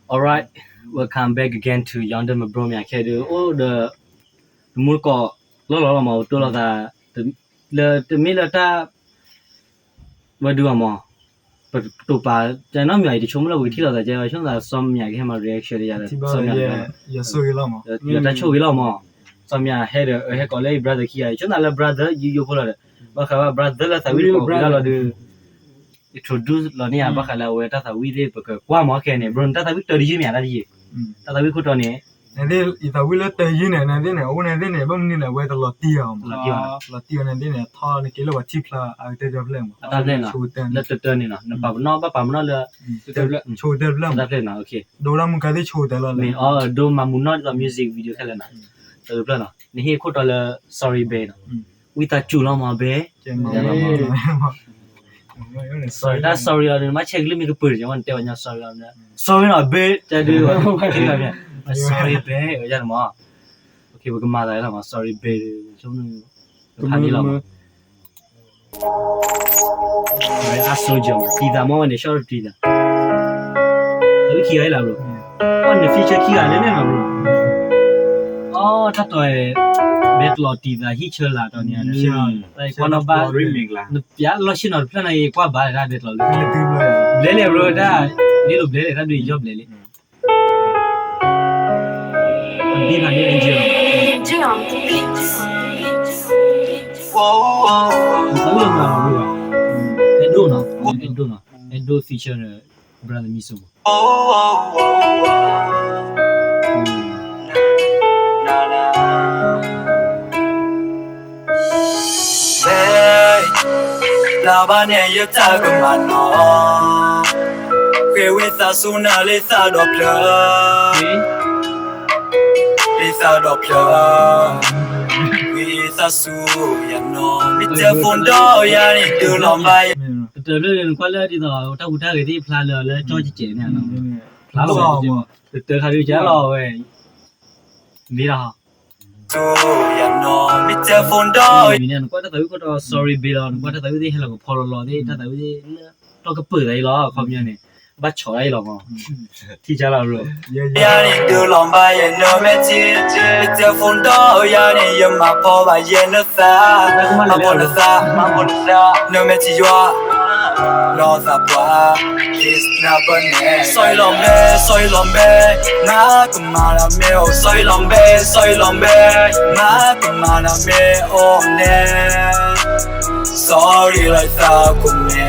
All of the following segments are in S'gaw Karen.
Alright, welcome back again to Yonder Mabro မ့ၢ်ခဲဒုး အိၣ်ဒီး တမူတကိး လီၢ်လီၤလီၤမး ပတိၢ်လိာ်သး လၢတမ့ၢ်လၢတၢ် ဝဲဒုးအီၤမး ပတိာ်ပာ် ကနီတမံၤအံၤ တဆိကမိၣ်လၢပကထံၣ်လိာ်သးကဲ ဆိကမိၣ်သး စီၤမၠးကဟဲမၤ reaction တယၤ စီၤမၠး ယတၢ်ဆိၣ်ဂ့ၤလီၤမး စီၤမၠးဟဲဒီး အဟဲကိးလၢ brother ခံဂၤ ဆိကမိၣ်သးလၢ brother ယိယိဖိလီၤဒီး ဘၣ်ဃးဘၣ် brother လၢသးဝံၣ်တကိးဝံၤလီၤဒီး introduce လီၤန့ၢ်ယၤ ဘၣ်ဃးလၢအဝဲတၢ်သးဝံၣ်သ့ၣ် ပကကွၢ်မးခဲန့ၣ် bro နတၢ်သးဝံၣ်တၢ်တယုၢ်မ့ၢ်ဧါ တၢ်တယုၢ် တၢ်သးဝံၣ်ခိၣ်တီန့ၣ် နသ့ၣ် ယသးဝံၣ်လၢတယုၢ်န့ၣ် နသ့ၣ်န့ၣ် အအိၣ်နသ့ၣ်န့ၣ် ဘၣ်မနုၤလဲၣ် အဝဲတလီၤတံၢ်အီၤမး လီၤတံၢ်အီၤန့ၣ်သ့ၣ်န့ၣ် ထီၣ်နက့လၢပှၤထံၣ်ဖျါ အကတၢၢ်တဖျၢၣ်မး အတၢ်ဖျၢၣ်နီၤ လၢတတၢၢ်န့ၣ်နီၤ နပာ်ပနီၣ် ဘၣ်ပာ်ပနီၣ်လၢ ဆိတၢၢ်တဖျၢၣ် တၢ်ဖျၢၣ်နီၤ ဒိတၢ်မူခါသ့ၣ်ဆိတၢၢ်လီၤ မ့ၢ်အီၤဒိမၤမူနီၣ်ဒ်သိး music video ခဲလၢာ်နီၤ တၢ်ဖျၢၣ်နီၤ နဟ့ၣ်ခိၣ်တီလၢ sorry babe နီၤ ဝံသးစူၤလီၤမး babe တၢ် sorry အီၤဒီး နမ့ၢ်ဆဲးကလုၢ်မ့ၢ်ကပၢၤန့ၣ် နတဲပှၤညီ sorry အီၤ sorry နီၤ babe တၢ်ဒုး sorry babe ယါမး ပကမၤသးလီၤမး sorry babe ဆိကမိၣ် ဖးန့ၣ်လီၤမး အါဆိကၠီမး တံၤသးမ့ၢ်ဝဲန့ၣ် ရှီၣ်တံၤသး အဝဲခံဂၤအံၤလၢ bro အီၣ်န feature ခံဂၤလဲၣ်လဲၣ်နီၤ bro အီၣ်တၢ်တီၤ ဘဲကျီးတံၤသးဟံၣ်ဆၢလာ်တီၤန့ၣ် တၢ်အံၤကွၢ်နီၣ်ဘၣ် နပျးလီၢ်ဆ့ၣ်နီၤတဖျၢၣ်န့ၣ် ကွၢ်ဘၣ်တၢ်ဘဲကျီးလၢ ဘျဲလဲၣ် bro တၢ် ဒ်လိာ်ဘျဲလဲၣ် တၢ်ဒုးယီၣ်ဘျဲလဲၣ် ဒ်ဖးန့ၣ် Angel သးဝံၣ်လီၤမး bro အဲၣ်ဒိၣ်နီၤ အဲၣ်ဒိၣ်နီၤ အဲၣ်ဒိၣ် feature ဒီး brother မံၤစိ လၢဘၣ်န့ၣ်ယတၢ်ကမၤနီၤ, ဃ့ဝံသးစူၤနၤလၢသးဒီဖျၢၣ်, လၢသးဒီဖျၢၣ်, ဃ့သးစူၤယၤနီၤ, မ့ၢ်တဲ phone ဒီးယၤန့ၣ်ဒုးလီၤဘၣ်, တတၢၢ်ဖျၢၣ်န့ၣ် နကွၢ်လၢဒ်သိး တၢ်ဟူးတၢ်ဂဲၤသ့ၣ်ဖျါလၢလၢကၠီကဲးကဲးန့ၣ်, ဖျါလီၤ, တတၢၢ်ခါဒုးကလီၤဝဲ, မ့ၢ်ဒၣ် မ့ၢ်တဲ phone ဒီး မ့ၢ်န့ၣ် နကွၢ်တၢ်သးဝံၣ်ခိၣ်တီ sorry babe လီၤ, နကွၢ်တၢ်သးဝံၣ်သ့ၣ်ဟဲလီၤကဖီလီၤလီၤသ့ၣ် တၢ်သးဝံၣ်သ့ၣ်လၢ တီၢ်ကပၢၢ်သးအံၤလီၤ, ခီပညီန့ၣ် ဘၣ်ဆီးဒၣ်အံၤလီၤမး, ထံၣ်ကလီၤ bro, ယၤန့ၣ်ဒုးလီၤဘၣ်ယဲ နမ့ၢ်ထံၣ်, မ့ၢ်တဲ phone ဒီးယၤန့ၣ် ယမၤဖီဘၣ်ယဲနသး, မၤဖီနသး, နမ့ၢ်ထံၣ်ယွၤ နီၢ်သးပှၢ်, စီၤအံၤလီၤဘဲ, စီၤအံၤလီၤဘဲ, မၤကမၤလၢမ့ၢ်အိၣ်, စီၤအံၤလီၤဘဲ, စီၤအံၤလီၤဘဲ, မၤကမၤလၢမ့ၢ်အိၣ်န့ၣ်, စီၤအံၤလီၤသးခိၣ်မဲ,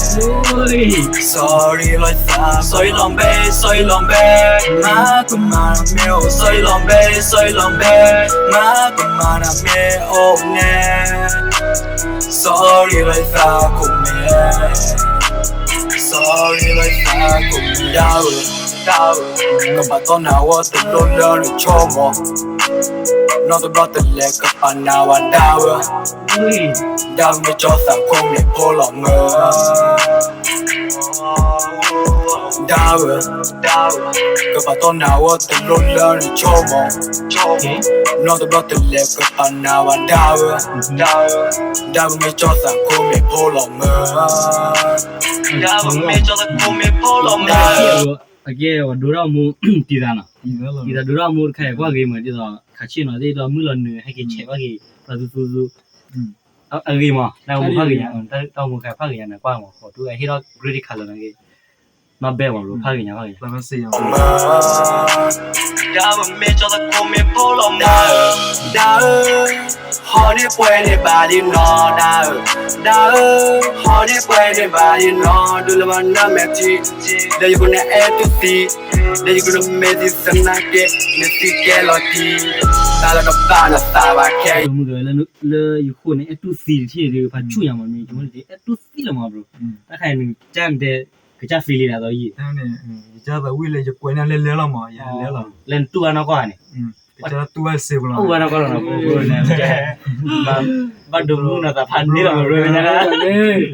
စီၤအံၤလီၤသး, စီၤအံၤလီၤဘဲ, စီၤအံၤလီၤဘဲ, မၤကမၤလၢမ့ၢ်အိၣ်, စီၤအံၤလီၤဘဲ, စီၤအံၤလီၤဘဲ, မၤကမၤလၢမ့ၢ်အိၣ်န့ၣ် စီၤအံၤလီၤသးခိၣ်မဲ, စီၤအံၤလီၤသးခိၣ်မဲ, ဒၣ်ဧၢ, ကဘၣ်တီနၤဝဲတလိၣ်လၢနဆိကမိၣ်, နီတဘျီတလဲၤကပာ်နၤဝဲဒၣ်ဧၢ, ဒၣ်မ့ၢ်ကၠီသးခိၣ်မဲဖိလီၤမၢ် ဒၣ်ဧၢ, ကဘၣ်တီနၤဝဲတလိၣ်လၢနဆိကမိၣ်, နီတဘျီတလဲၤကပာ်နၤဝဲဒၣ်ဧၢ, ဒၣ်မ့ၢ်ကၠီသးခိၣ်မဲဖိလီၤမၢ်, ဒၣ်ဧၢ, အကဲဝဲဒိၣ်ထီၣ်မူ တံၤသးနီၤ, တံၤသးဒိၣ်ထီၣ်မူတခါအံၤ ကွၢ်ဂ့ၤမးဒ်သိး ခးဆ့ၣ်နီၤသ့ၣ်ဒီးမုၢ်လီၤနုာ်ဟဲက့ၤဆဲးဘၣ်က့ၤ ပှၤသူသူသူ အဂ့ၤမး တၢ်အိၣ်မူဖးဂ့ၤညါ တၢ်အိၣ်မူခါဖးဂ့ၤညါန့ၣ် ကွၢ်မး ဃိးတူၢ်ဟ့ၣ်ထီၣ် green color န့ၣ်ဂ့ၤ နီၢ်ဘဲမး bro ဖးဂ့ၤညါဖးဂ့ၤညါ ဒၣ်ဧၢ, ဟီၣ်န့ၢ်ပှဲၤန့ၢ်ဘၣ်ဒံးနီၢ် ဒၣ်ဧၢ, ဒၣ်ဧၢ, ဟီၣ်န့ၢ်ပှဲၤန့ၢ်ဘၣ်ဒံးနီၢ် ဒုးလၢဘၣ်နမဲာ်ထံ လၢယခိၣ်န့ၣ်အဲၣ်တူၢ်သံ လၢယခိၣ်န့ၣ်မဲာ်သံသနာ်က့ နသံကဲလီၤတံၢ် တၢ်လၢနဘၣ်နသးဘၣ်ခဲအံၤ လၢယခိၣ်န့ၣ်အဲၣ်တူၢ်သံတထံၣ်ဒီး ဖးဆူၣ်ညါမး မ့ၢ်ယခိၣ်န့ၣ်အဲၣ်တူၢ်သံလီၤမး bro တၢ်ခါအံၤနကစၢ်တဲ ကစၢ် feeling ဒ်သိးယံၤ ယကစၢ်သးဝံၣ်လၢယကွဲးန့ၢ်လၢလဲလီၤမး ယလဲလီၤ လၢနတူၢ်ဘၣ်နီၢ်ကီၢ်န့ၣ် ကစၢ်တူၢ်ဘၣ်စ့ၢ်ကီးလီၤ တူၢ်ဘၣ်နီၢ်ကီၢ်လီၤ ဘၣ်ဒိမူနီၤသးဖးန့ၢ်လီၤ bro ဘၣ်ဒိမူနီၤသးဖးန့ၢ်လီၤ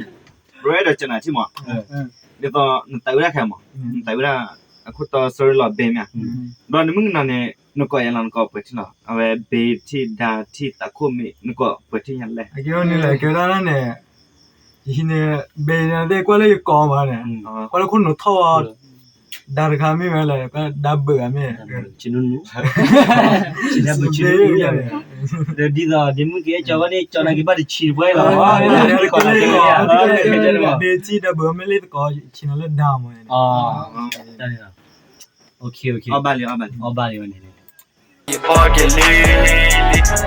bro န့ၣ် ဒ်သိးနသးဝံၣ်တၢ်ခဲမး နသးဝံၣ်ဒၣ် အခိၣ်တီ sorry လီၤ babe မ့ၢ်ဧါ ဘျီနမုၣ်ကနီၤန့ၣ် နကိးယၤလီၤ နကိးပှဲၤထံၣ်လီၤ အဝဲ babe ထံၣ် ဒါ ထံၣ် သးခိၣ်မ့ၢ် နကိးပှဲၤထံၣ်ညါလဲၣ် အကဲဝဲန့ၣ်လဲၣ် ကဲဝဲဒၣ်န့ၣ် ယဟံးန့ၣ် babe န့ၣ်သ့ၣ်ကွၢ်လၢယကိးမးန့ၣ် ကွၢ်လၢခိၣ်နူာ်ထီၣ်ဝဲ ဒါတခါမ့ၢ်ဝဲလဲၣ်, ဒါဘုးဧါမ့ၢ်, ဆံနူနူ, ဆံနူနူ, ဒီးဒ်သိး ဒ့မုၣ်က့ၤအဲၣ်ကၠီဝဲန့ၣ် ကၠီနာ်က့ၤဘၣ်တဆံတပှဲၤလီၤ, ဒ့ထံဒီးဘုးမ့ၢ်လ့သကိး ဆံနၤလၢဒါမ့ၢ်, အီဘၣ်လံ, အီဘၣ်လံဝဲန့ၣ်, ယဘီက့ၤလံ,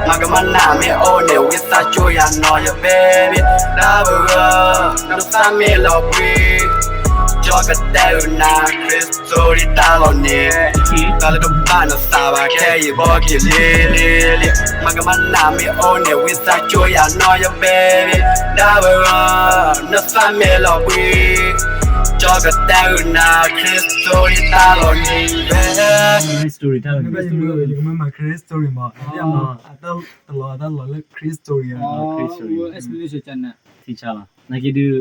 မၤကမၣ်နၤမ့ၢ်အိၣ်န့ၣ် ဝံသးစူၤယၤနီၤ ယဘဲဘ့ၣ်, တၢ်ဘုးဧၢ, နသးမ့ၢ်လီၤဘှံး, ကၠီကတဲအုးနၤ ခရံာ်စိၤဒ်တၢ်လီၤန့ၣ်, တၢ်လၢတဘၣ်နသးဘၣ်ခဲ ယဘီက့ၤလံလံလံ, မၤကမၣ်နၤမ့ၢ်အိၣ်န့ၣ် ဝံသးစူၤယၤနီၤ ယဘဲဘ့ၣ်, တၢ်ဘုးဧၢ, နသးမ့ၢ်လီၤဘှံး, ကၠီကတဲအုးနၤ ခရံာ်စိၤဒ်တၢ်လီၤန့ၣ်, ယကမ့ၢ်မၤ Christmas story မး, အတၢ်တလီၤ အတၢ်လီၤလၢ Christmas story ဧါ, ထံဆါလီၤ နာ်က့ဒုး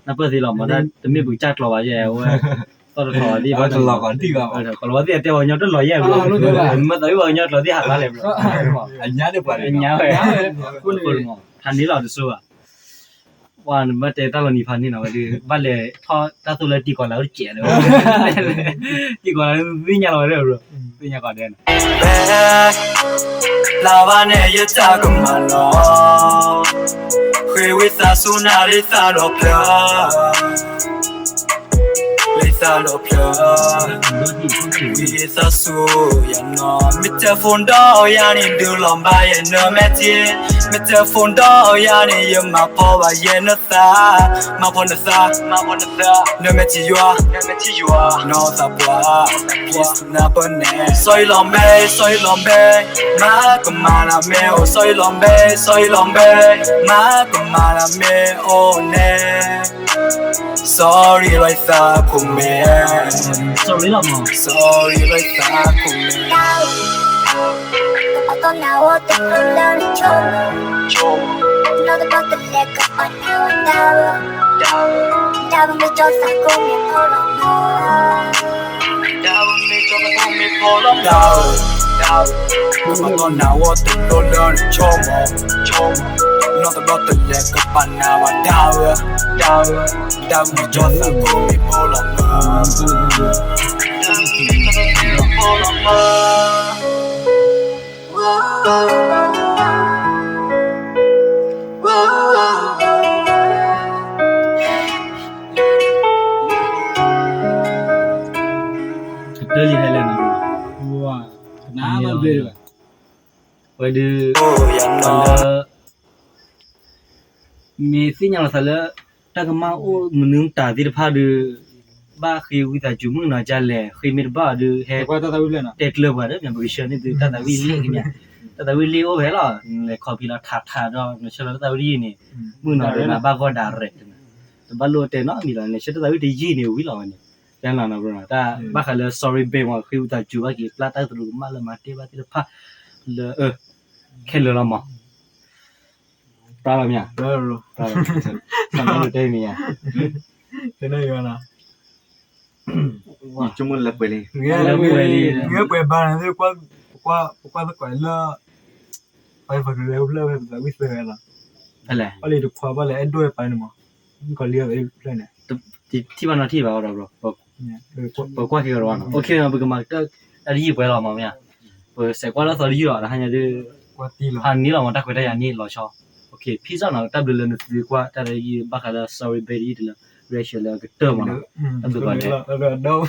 နၢ်ပၢၢ်သ့လီၤမး, တၢ်တမ့ၢ်ပကစၢ်ကျိာ်ဘၣ်ယဲ, အဝဲ သီၣ်တထီၣ်ဘၣ်သ့ၣ် တလီၤကီးဒံၣ်ဘၣ်, ကီးလီၤဘၣ်သ့ၣ် အတဲပှၤကညီတလီၤယဲဘျီ, မ့ၢ်သးဝံၣ်ပှၤကညီကျိာ်သ့ၣ်ဟးဖျါလဲၣ်ဘျီ, အညါန့ၣ်ပှၤ အညါဝဲ, ဖးန့ၢ်လီၤတစိၢ်ဘၣ် ပှၤနဘၣ်တဲတၢ်လီၤနံၤဖးန့ၢ်နီၤဝဲဒုး ဘၣ်လဲၤထီၣ်တၢ်သိၣ်လၢတံၤကီၢ်လၢတစဲးလၢ, တံၤကီၢ်လၢသ့ၣ်ညါလီၤဝဲဒၣ်ဘျီ, သ့ၣ်ညါကီးဒဲးနီၤ, လၢဘၣ်န့ၣ်ယတၢ်ကမၣ်လီၤ, ဃ့ဝံသးစူၤနၤလံသးဒီဖျၢၣ် လံသးဒီဖျၢၣ်, ဝံသးစူၤယၤနီၤ, မ့ၢ်တဲ phone ဒီးယၤန့ၣ် ဒုးလီၤဘၣ်ယဲနမဲာ်ထံ, မ့ၢ်တဲ phone ဒီးယၤန့ၣ် ယမၤဖီဘၣ်ယဲနသး, မၤဖီနသး, နမဲာ်ထံယွၤ, နီၢ်သးပှၢ်, please နၢ်ပၢၢ်န့ၣ်, စီၤယံလီၤဘဲ, စီၤယံလီၤဘဲ, မၤကမၣ်နၤမ့ၢ်အိၣ်, စီၤယံလီၤဘဲ, စီၤယံလီၤဘဲ, မၤကမၣ်နၤမ့ၢ်အိၣ်န့ၣ် sorry လီၤယသးခိၣ်မဲာ်, sorry လီၤမး, sorry လီၤယသးခိၣ်မဲာ်, တၢ်ဘၣ်မ့ၢ်ကၠီသးခိၣ်မ့ၢ်ဖီလီၤမး, တၢ်ဘၣ်, ကဘၣ်တီၢ်နၤဝဲတလိၣ်လၢနဆိကမိၣ်, နီၢ်တဘျီတလဲၤကပာ်နၤဘၣ် တၢ်ဘၣ်, တၢ်ဘၣ်မ့ၢ်ကၠီသးခိၣ်မ့ၢ်ဖီလီၤမး, တၢ်ဘၣ်မ့ၢ်ကၠီသးခိၣ်မ့ၢ်ဖီလီၤမး ကတၢၢ်လံဟဲလဲၣ်နီၤ, ဝဲဒုး, လၢ မ့ၢ်သ့ၣ်ညါလီၤသးလၢ တၢ်ကမၣ်အိၣ်မနုၤမတၤသ့ၣ်တဖၣ်ဒီး ဘၣ်ဃ့ဝံသးစူၤမုၣ်ကနီၤဒ်လဲၣ်, ဃ့မ့ၢ်တဘၣ်ဒီး ဟဲတဲကျၢၤပှၤဒီး မ့ၢ်ပကဆှၢန့ၢ်သုတၢ်သးဝံၣ်လံကမ့ၢ်, တၢ်သးဝံၣ်လံအိၣ်ဖဲလီၤ, နလဲၤ copy လီၤထးထးဒီး နဆှၢလီၤတၢ်သးဝံၣ်တယုၢ်န့ၣ်, မုၣ်ကနီၤဒီးနဘၣ်ဂီၢ် direct တဘၣ်လိၣ်တဲနီတမံၤလီၤ, နဆှၢတၢ်သးဝံၣ်တယုၢ်န့ၣ်ဝံၤလီၤဝဲန့ၣ်, တၢ်လီၤနီၤ, တၢ်ဘၣ်ဃးလၢ sorry babe မ့ၢ်ဃ့ဝံသးစူၤဘၣ်က့ၤ ပျၢ်တၢ်သရူးကမၣ်လၢမၤတ့ၢ်ဘၣ်သ့ၣ်တဖၣ် လၢ ခဲလၢာ်လီၤမး ပြၢ်လီၤမ့ၢ်ဧါ, တဲမ့ၢ်ဧါ, ယဆိကမိၣ်လၢပှဲၤလံ, လၢပှဲၤလံ, ပှဲၤဘၣ်န့ၣ် ပကွၢ်သကိးလၢ ပှၤဖးကရၢဖျၢၣ်ဝဲပသးဝံၣ်သၢဝဲလီၤ, ပှၤလၢတခွါဘၣ်လၢအဲၣ်ဒိးပာ်န့ၣ်မး, ကီၤလံအဖျၢၣ်န့ၣ်, ထံၣ်ဘၣ်နီၣ်ထံၣ်ဘၣ်ဝဲဒီး ပကွၢ်က့ၤကဒီးနီၤ, ပကမၤတၢ်တယုၢ်ပှဲၤလီၤမးမ့ၢ်ဧါ, ပစဲးကွၢ်လၢသီတယုၢ်လီၤ တဟါညါဒုး ဖးန့ၢ်လီၤမး တၢ်ခွဲးတၢ်ယာ်န့ၣ်လီၤဆီ, ဖံးစၢ်နီၤ တၢ်ဘျုးလၢနသုကွၢ်တၢ်တယုၢ်ဘၣ်ဃးလၢ sorry babe တယုၢ်တလၢ reaction လၢအကတၢၢ်မးနီၤ, တၢ်ဘျုးပှၤဒဲး, တၢ်ဘျုးပှၤဒဲး